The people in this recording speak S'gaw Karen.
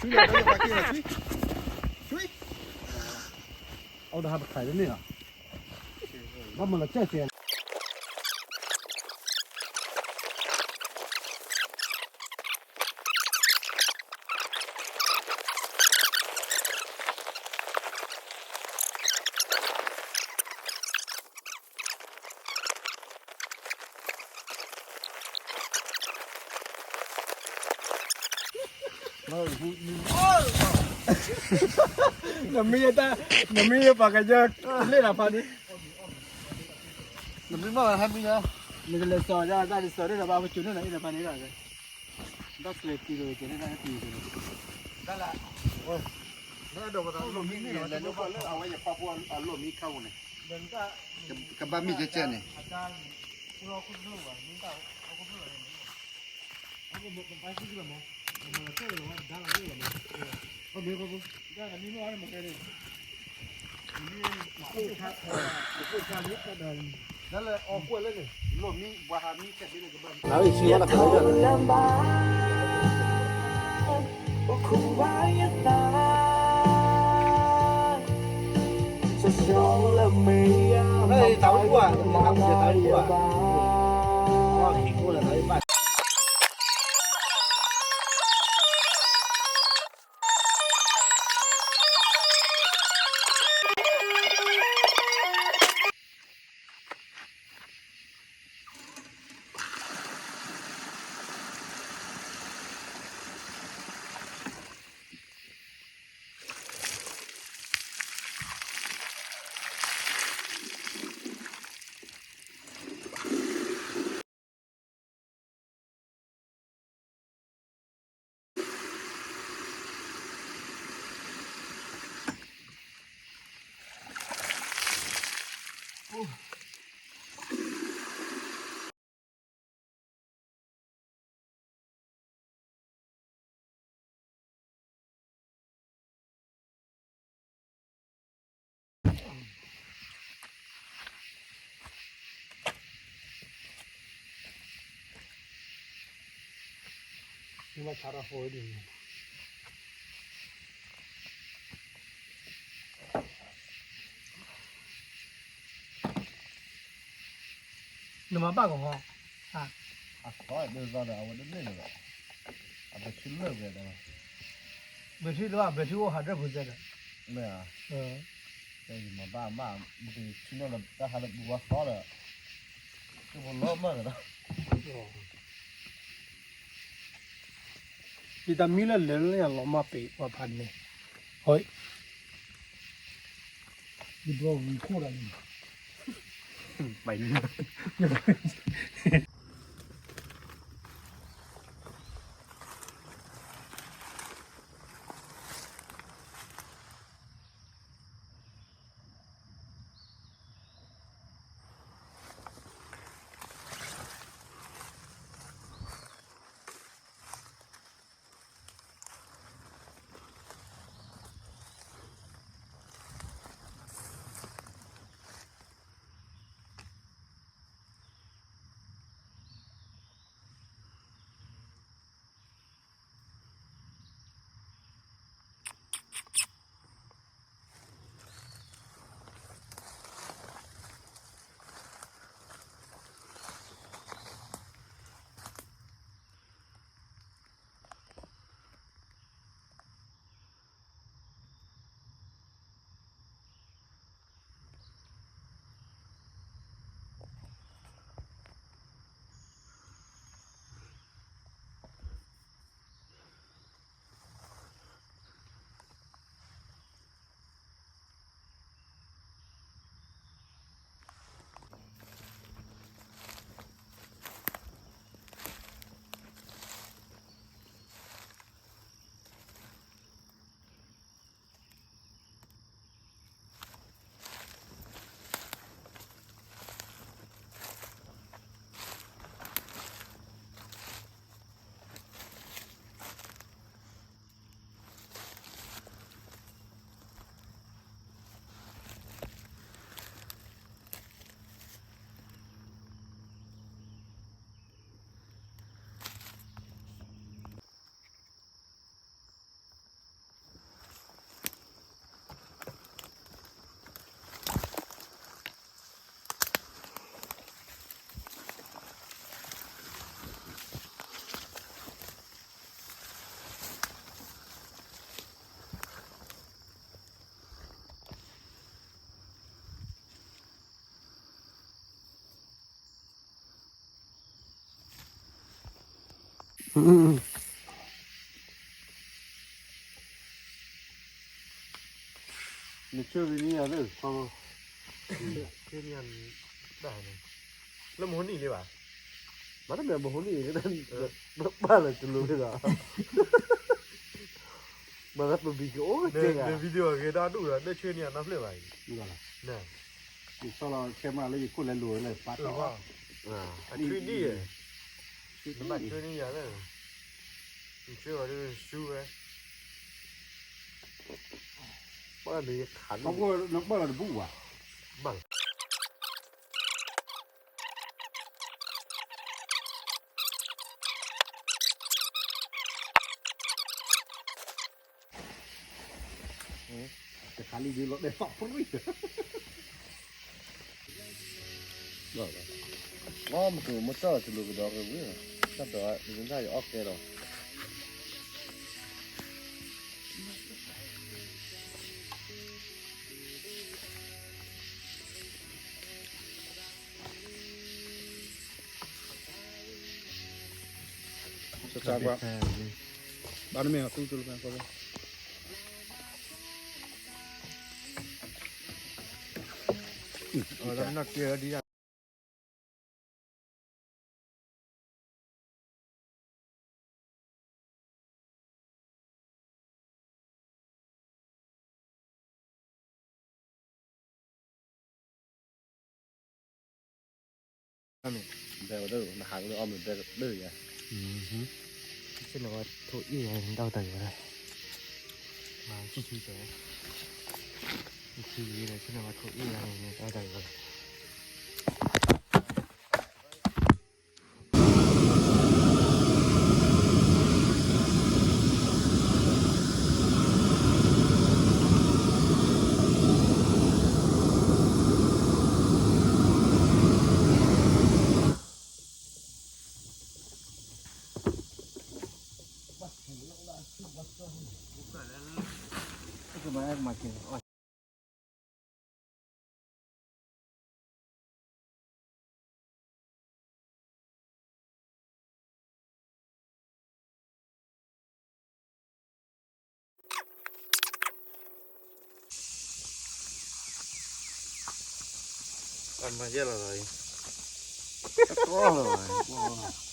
ဆွံလီၤ ဆွံလီၤ ဆွံလီၤ ဆွံလီၤ ဆွံလီၤ အဝဲဒၣ်ဟးပခးလၢန့ၣ်လီၤ ဘၣ်မၤလီၤစဲၣ်စဲၣ် နမံယတၢ် နမံယပှၤကယၢ်လ့ၣ်လီၤဖးန့ၣ် နမံမီၢ်ဟဲမံယါ နကလဲၤစီၤယါတၢ်တစီၤန့ၣ်ဒီးဘၣ်ပစိၤန့ၣ်လီၤအံၤလီၤဖးန့ၣ်ဒီး တၢ်ကျဲၤတံၤလိာ်ကဲန့ၣ်တၢ်တံၤလိာ် ဒၣ်လၢ လၢအဝဲယဖီဖိအလီၢ်မံခါပူၤန့ၣ် ကဘၣ်မံကဲကဲန့ၣ် လၢအဝဲယဆံဝါလီၤခါလၢယၤ တၢ်ဝဲပူၤ တၢ်ဝဲပူၤ နမၤဘၣ်ကီး အသီဒ်သိးဒီး အဝဲတန့ၢ်လၢၤဘၣ်, အဘဲထံလၢာ်ဝဲဒီး, ဘဲထံလၢာ် ဘဲထံအိၣ် hundred percent ဒီး, မ့ၢ်ဧါ, မၤဘၣ်မး, ဘဲထံန့ၣ်လီၤ တၢ်ဟးလၢပူၤဝါသီဒီး, ကပလီၤမၢ်ဒီး, ယတၢ်မံလၢလဲၤလၢယလီၤမၢ်ပ့ၤဝဲဖးန့ၣ်, ဟိ, ယဘျီဝံၤခိၣ်ဒီးန့ၣ် ဘၣ်န့ၣ် နဆၢဂ့ၤန့ၢ်ယၤလၢ ခီ လၢမဟိနံၣ်လံဘၣ်, မ့ၢ်တမ့ၢ်မဟိနံၣ်, ဘၣ်လၢတလိၤလံဒီး, မ့ၢ်လၢပဘံၣ်ကအိၣ်ကဲ, ဒီး video ဂ့ၤဒီဒူၣ်ဒီး ဒၢဆၢန့ၢ်ယၤနီတဖျၢၣ်ဘၣ်အံၤ, ယဆီလီၤ camera လၢယခိၣ်လဲၤလိၤလၢပာ်တီၢ်, အထွံၣ်ဒံၣ်, နဘၣ်ဆၢန့ၢ်ယၤလၢ, နဆၢအီၤဒ်ဆူဝဲ, ပၢ်လၢယခးန့ၣ်, နပၢၢ်လီၤတဘူၣ်ဘၣ်, ဘၣ်လီၤ တခါလံဒုးလီၤတဲာ်သီၣ်ပြံၢ်, လီၤမတုၤမတၢ်တလူၤကဒီးကဝံၤ, တၢ်ဒိး ဒ်တၢ်ယအီၣ်ကဲလီၤ. ဘၣ်နမ့ၢ်အသူကလၢၤ, အဝဲဒၣ်နီၢ်ကဲဒ်ယ ဘဲဝဲဒၣ် နဟးကလၢအီၣ်မ့ၢ်ဘဲဒၣ်ယၤ, ဆ့ၣ်နီၤဝဲထိအ့ၣ်ယၤန့ၣ် ဒီးတၢ်ဂ့ၤဝဲဒၣ်, မၤဆံၣ်ဆံၣ်တဲ, ဆံၣ်ဆံၣ်ဒီး ဆ့ၣ်နီၤဝဲထိအ့ၣ်ယၤန့ၣ် ဒီးတၢ်ဂ့ၤဝဲ အမၤယဲၢ်လီၤလီၤအံၤ, တြီလီၤဘၣ်,